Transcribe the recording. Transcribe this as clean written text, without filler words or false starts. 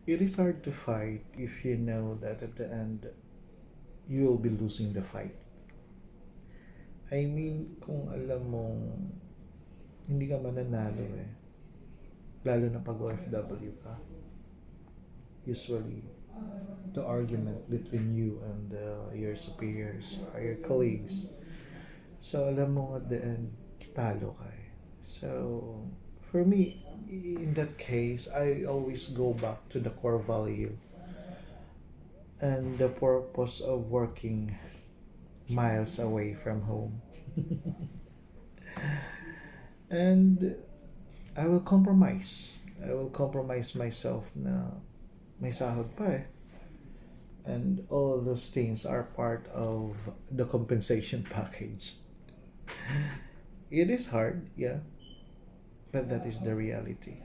It is hard to fight if you know that at the end you will be losing the fight. I mean, kung alam mong hindi ka mananalo eh, lalo na pag OFW ka, usually the argument between you and your superiors or your colleagues. So alam mo at the end, talo ka eh. So for me, in that case, I always go back to the core value and the purpose of working miles away from home. And I will compromise. I will compromise myself na may sahod pa eh. And all of those things are part of the compensation package. It is hard, yeah, but that is the reality.